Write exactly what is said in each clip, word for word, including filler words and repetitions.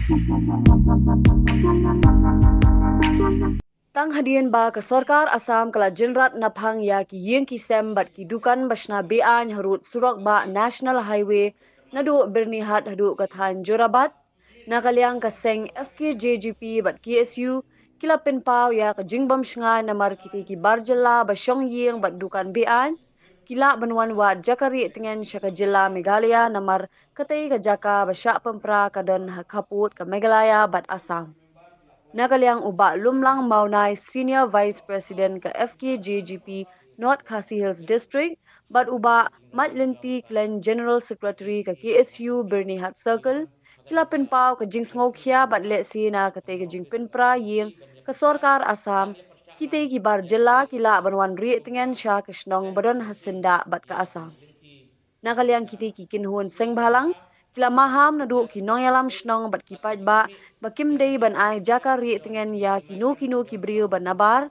Tang hadien ba ka sorkar Assam ka la jynrat naphang ïa ki ïing ki sem bad ki dukan ba shna be-aiñ harud surok bah National Highway naduh Byrnihat haduh ka thaiñ Jorabat, na ka liang ka seng F K J G P bad K S U ki la pynpaw ïa ka jingbym shngaiñ namar kitei ki bar jylla ba shong ïing bad dukan be-aiñ ki lah ban wan wad jaka rieh tngen sha ka jylla Meghalaya namar katei ka jaka ba shah pynpra ka don ha khappud ka Meghalaya bad Assam. Na ka liang u Bah Lumlang Mawnai, Senior Vice President ka F K J G P North Khasi Hills District, bad u Bah Mait Lynti Khlaiñ, General Secretary ka K S U Byrnihat Circle, ki la pynpaw ka jingsngewkhia bad lehse na katei ka jingpynpra ïing ka sorkar Assam, kitei ki bar jylla ki lah ban wan rieh tngen sha ka shnong ba don ha syndah bad ka Assam. Na ka liang kitei ki kynhun seng bhalang ki la maham naduh ki nongïalam shnong bad ki paidbah ba kim dei ban ai jaka rieh tngen ïa kino kino ki briew ba nabar,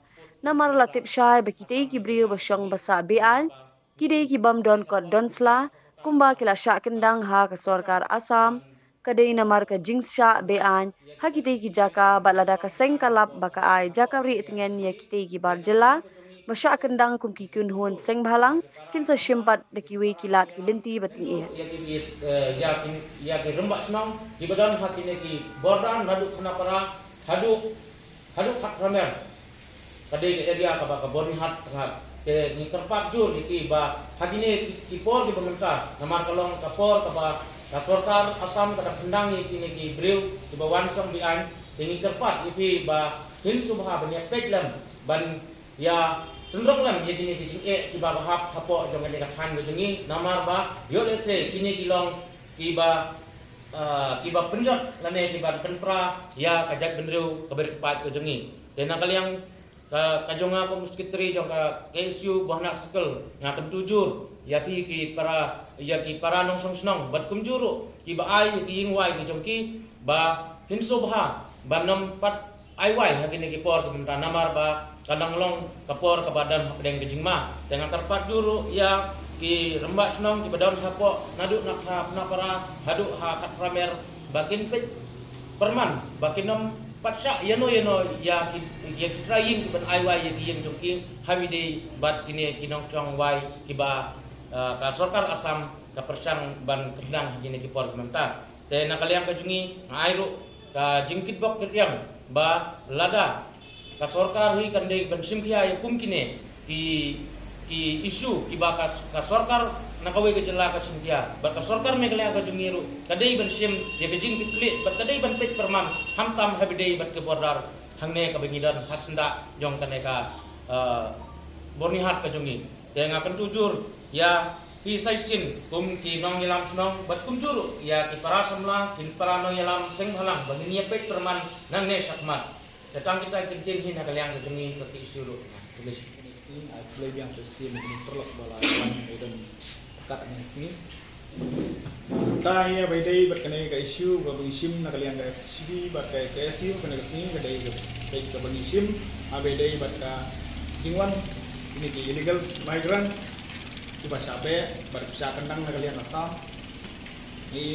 namar la tip shai ba kitei ki briew ba shong ba sah be-aiñ ki dei ki bym don kot don sla, kumba ki la shah kyndang ha ka sorkar Assam. Ka dei namar ka jingshah be-aiñ ha kitei ki jaka bad lada ka seng ka lap ba ka ai jaka rieh tngen ïa kitei ki bar jylla ba shah kyndang kum ki kynhun seng bhalang, kin sa shim pat da kiwei ki lad ki lynti ba tyngeh. Ïa ki, eh, ïa ki, ïa ki rangbah shnong ki ba don ha kine ki border naduh Khanapara haduh, haduh Khatramer. Ka dei ka area kaba ka Byrnihat, ka, ka ngi kyrpad jur ïa ki ba ha kine ki, ki por kiba mynta, namar ka long ka por kaba ka sorkar Assam ka da pynkyndang ïa kine ki briew kiba wan shong be-aiñ. Te ngi kyrpad ïa phi ba phin sngewbha ban ïa peit lem ban ïa tynrong lem ïa kine ki jingeh kiba ba hap hapoh jong kane ka thaiñ ka jong ngi, namar ba ïoh lehse kine ki long kiba, ah, kiba pynjot lane kiba pynpra ïa ka jaitbynriew kaba rit paid ka jong ngi. Te na ka liang ka, ka jong nga kum u secretary jong ka K S U Byrnihat Circle, nga kyntu jur ïa phi ki para, ïa ki para nongshong shnong bad kumjuh ruh kiba ai ïa ki ïing wai ki jong ki ba phin sngewbha ban ym pat ai wai ha kine ki por ki mynta, namar ba ka dang long ka por kaba don hapdeng ka jingma. Te nga kyrpad jur ruh ïa ki rangbah shnong kiba don hapoh naduh na Khanapara haduh ha Khatramer ba kin peit pyrman ba kin ym pat shah ïano ïano ïa ki, ïa ki trai ïing kiban ai wai ïa ki ïing jong ki ha ba ïadei bad kine ki nongshong wai kiba, eh, ka sorkar Assam ka pyrshang ban kyndang ha kine ki por ki mynta. Te na ka liang ka jong ngi nga ai ruh ka jingkitbok kitrwiang ba lada ka sorkar hi kan dei ban shim khia ïa kum kine ki, ki issue kiba ka, ka sorkar na kawei ka jylla ka shim khia, bad ka sorkar Meghalaya ka jong ngi ruh ka dei ban shim ïa ka jingkitkhlieh bad ka dei ban peit pyrman, khamtam ha ba ïadei bad ka border hangne kaba ngi don ha syndah jong kane ka, eh, Byrnihat ka jong ngi. Te nga kyntu jur ïa phi sa shisien kum ki nongïalam shnong bad kumjuh ruh ïa ki para samla, ki para nongïalam seng bhalang ba ngin ïa peit pyrman nangne shakhmat. Te tang kita ki ktien hi na ka liang ka jong ngi ka K S U ruh. Khublei. Sing, ai khublei biang sa shisien ïa ki paralok ba la wan ïa don kat ha kane ka sngi. Te ïa ba ïadei bad kane ka issue ba ngi shim na ka liang ka F K J G P bad ka K S U, kane ka sngi ka dei ka, ka ba ngi shim ha ba ïadei bad ka jingwan kine ki illegal migrants kiba shah beh bad kiba shah kyndang na ka liang Assam. Ngi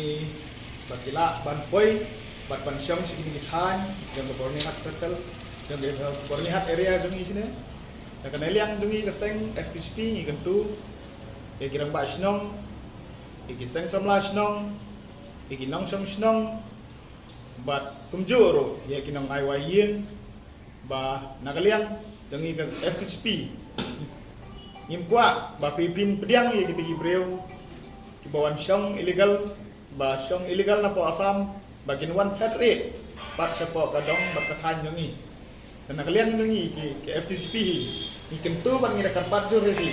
ba ki lah ban poi bad ban shong sha kine ki thaiñ jong ka Byrnihat Circle, jong ka Byrnihat area jong ngi shane. Na ka liang jong ngi ka seng F K J G P ngi kyntu ïa ki rangbah shnong, ïa ki seng samla shnong, ïa ki nongshong shnong, bad kumjuh ruh ïa ki nong ai wai ïing, ba na ka liang jong ngi ka F K J G P ngim kwah ba phi phin pdiang ïa kita ki briew kiba wan shong illegal, ba shong illegal napoh Assam, ba kin wan phet rieh pat shapoh ka dong bad ka thaiñ jong ngi. Te na ka liang jong ngi ki, ki F K J G P hi, ngi kyntu bad ngi da kyrpad jur ïa phi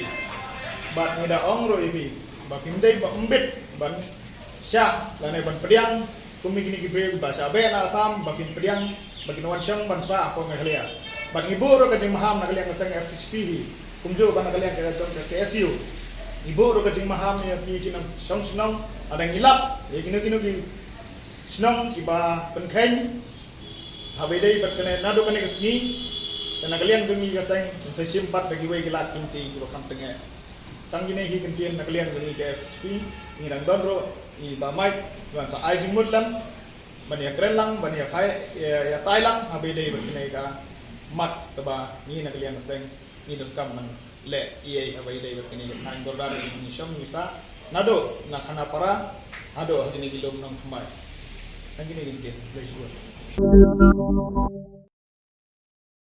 bad ngi da ong ruh ïa phi ba phim dei ba ym bit ban shah lane ban pdiang kum ïa kine ki briew ba shah beh na Assam ba kin pdiang ba kin wan shong ban sah hapoh Meghalaya. Bad ngi buh ruh ka jingmaham na ka liang ka seng F K J G P hi, kumjuh bad na ka liang ka jong ka K S U, ngi buh ruh ka jingmaham ïa ki, ki nongshong shnong, lada ngi lap ïa kino kino ki shnong kiba pynkheiñ ha ba ïadei bad kane naduh kane ka sngi. Te na ka liang jong ngi ka seng ngin sa shim pat da kiwei ki lad ki lynti kiba kham tyngeh. Tang kine hi ki ktien na ka liang jong ngi ka F K J G P. Ngi dang don ruh i Bah Mike ban sa ai jingmut lem. ban ïakren lang, ban ïatai, ïa, ïatai lang haba ïadei bad kane ka mat kaba ngi na ka liang ka seng ngi donkam ban leh ïa haba ïadei bad kane ka thaiñ border, ngi shong ngi sah naduh na Khanapara haduh ha kine ki lum Nongthymmai. Tang kine ki ktien. Khublei shibun.